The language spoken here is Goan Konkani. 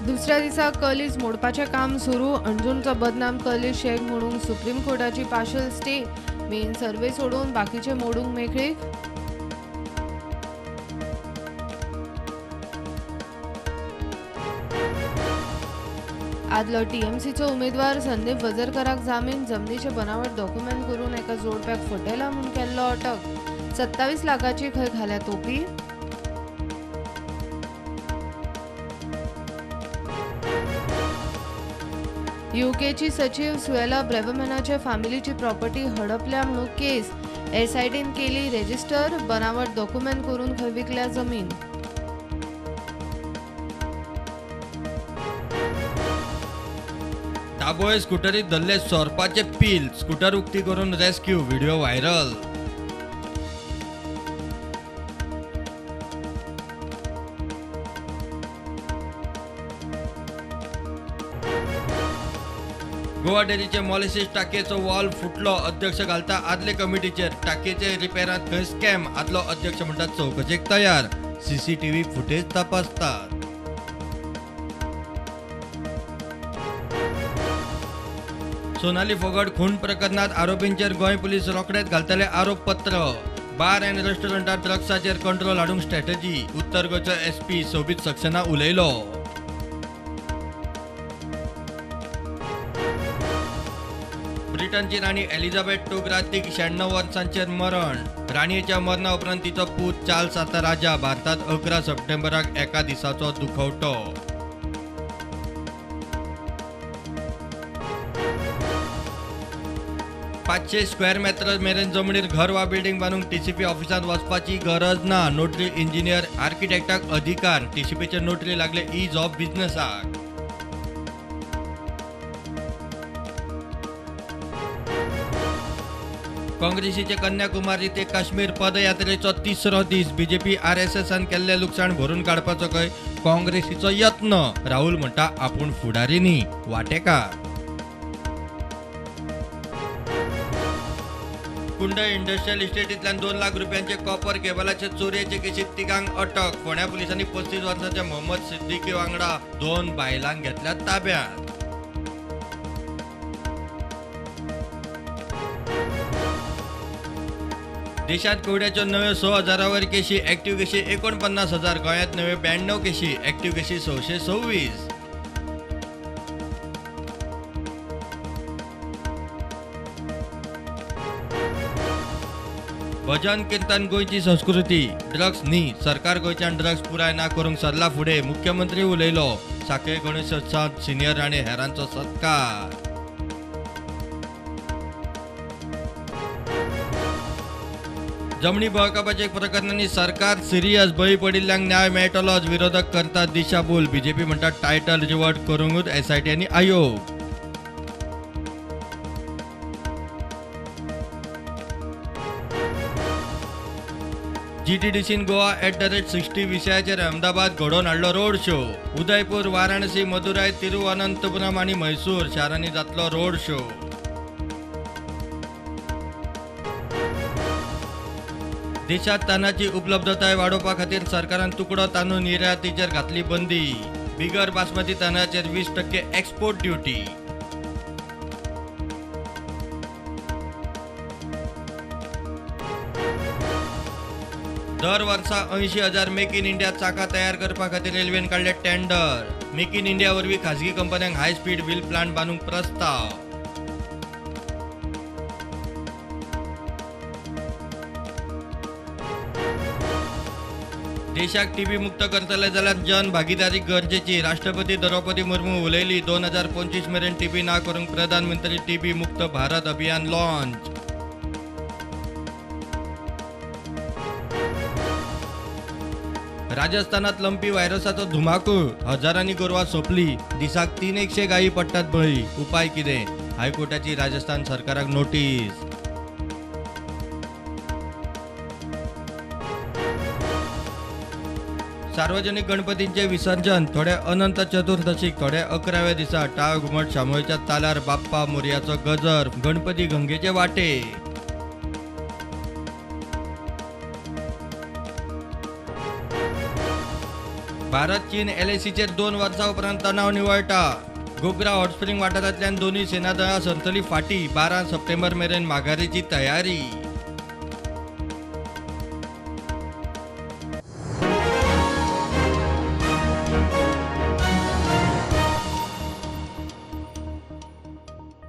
दुसऱ्या दिसा कॉलेज मोडपाचें काम सुरू. अंजुणचो बदनाम कॉलेज शेक म्हणून सुप्रीम कोर्टाची पार्शल स्टे. मेन सर्वे सोडून बाकीचे मोडूंक मेकळीक. आदलो टीएमसीचो उमेदवार संदीप वझरकराक जामीन. जमनीचे बनावट डॉक्युमेंट करून एका जोडप्याक फटयला म्हूण केल्लो अटक. 27 लाखाची खंय घाल्या तोपी. युकेची सचिव सुएला ब्रेवमॅनाच्या फॅमिलीची प्रॉपर्टी हडपल्या म्हणून केस. एसआयटीन केली रेजिस्टर. बनावट डॉक्युमेंट करून खंय विकल्या जमीन. दाबोळे स्कुटरीत धरले सोरपाचे पील. स्कुटर उक्ती करून रेस्क्यू, व्हिडिओ व्हायरल. गोवा डेरीचे मॉलिसीस टाकयेचो वॉल फुटलो. अध्यक्ष घालता आदले कमिटीचेर. टाकयेचे रिपेरांत खंय स्कॅम. आदलो अध्यक्ष म्हणटा चवकशेक तयार. सीसीटीव्ही फुटेज तपासतात. सोनाली फोगट खून प्रकरणात आरोपींचेर गोंय पुलीस रोखडेच घालतले आरोपपत्र. बार अँड रेस्टॉरंटात ड्रग्साचेर कंट्रोल हाडूंक स्ट्रॅटजी. उत्तर गोंयचो एसपी सोबीत सक्सेना उलयलो. ब्रिटनची राणी एलिझाबेथ 2 रातीक 96 वर्सांचेर मरण. राणयेच्या मरणा उपरांत तिचो पूत चार्ल्स आतां राजा. भारतात 11 सप्टेंबराक एका दिसाचो दुखवटो. पांचशे स्क्वेअर मेटर मेरेन जमनीर घर वा बिल्डिंग बांदूंक टीसीपी ऑफिसांत वचपाची गरज ना. नोटरी इंजिनियर आर्किटेक्टाक अधिकार. टीसीपीचे नोटरी लागले is of बिझनेसाक. काँग्रेसीचे कन्याकुमारी ते काश्मीर पदयात्रेचो तिसरो दीस. बीजेपी आरएसएसान केल्लें लुकसाण भरून काडपाचो खंय काँग्रेसीचो यत्न. राहुल म्हणटा आपूण फुडारी न्ही, वाटेकार. कुंडय इंडस्ट्रियल इस्टेटींतल्यान 2 लाख रुपयांचे कॉपर केबलाचे चोरयेचे केशीत तिगांक अटक. फोंड्या पुलिसांनी 35 वर्सांच्या मोहम्मद सिद्दीकी वांगडा 2 बायलांक घेतल्या ताब्यात. देशात कोविडाच्यो नव्यो 6,000 वयर केशी, ऍक्टिव्ह केशी 49,000. गोंयांत नव्यो 92 केशी, ऍक्टिव्ह केशी 626. भजन कीर्तन गोंयची संस्कृती, ड्रग्स न्ही. सरकार गोंयच्यान ड्रग्स पुराय ना करूंक सरला फुडें. मुख्यमंत्री उलयलो. साखळे गणेशोत्सवांत सिनियर आनी हेरांचो सत्कार. जमनी बळकापाच्या प्रकरणांनी सरकार सिरियस. बळी पडिल्ल्यांक न्याय मेळटलोच. विरोधक करतात दिशाभूल. बीजेपी म्हणटा टायटल रिवर्ट करूंकूच एसआयटी आनी आयोग. जीटीडीसीन गोवा @60 विशयाचेर अहमदाबाद घडोवन हाडलो रोड शो. उदयपूर, वाराणसी, मदुराय, तिरुवनंतपुरम आनी म्हैसूर शारांनी जातलो रोड शो. देशात तांदळाची उपलब्धताय वाडोवपा खातीर सरकारान तुकडो तांदूळ निर्यातीचेर घातली बंदी. बिगर बासमती तांदळाचेर 20% एक्सपोर्ट ड्युटी. दर वर्सा 80,000 मेक इन इंडिया चाकां तयार करपा खातीर रेल्वेन काडले टेंडर. मेक इन इंडिया वरवीं खाजगी कंपन्यांक हाय स्पीड व्हील प्लांट बांदूंक प्रस्ताव. देशाक टीबी मुक्त करतले जाल्यार जन भागीदारी गरजेची. राष्ट्रपती द्रौपदी मुर्मू उलयली. 2025 मेरेन टीबी ना करूंक प्रधानमंत्री टीबी मुक्त भारत अभियान लॉन्च. राजस्थानात लंपी व्हायरसाचो धुमाकूळ. हजारांनी गोरवां सोंपली. दिसाक 300 गायी पडटात बळी. उपाय कितें? हायकोर्टाची राजस्थान सरकाराक नोटीस. सार्वजनिक गणपतींचे विसर्जन थोडे अनंत चतुर्दशीक, थोडे 11व्या दिसा. टाळ घुमट शामोळच्या तालार बाप्पा मोरयाचो गजर. गणपती गंगेचे वाटे. भारत चीन एलएसीचेर 2 वर्सां उपरांत तणाव निवळटा. गोगरा हॉटस्प्रिंग वाठारांतल्यान दोनूय सेना दळां सरतली फाटी. 12 सप्टेंबर मेरेन माघारीची तयारी.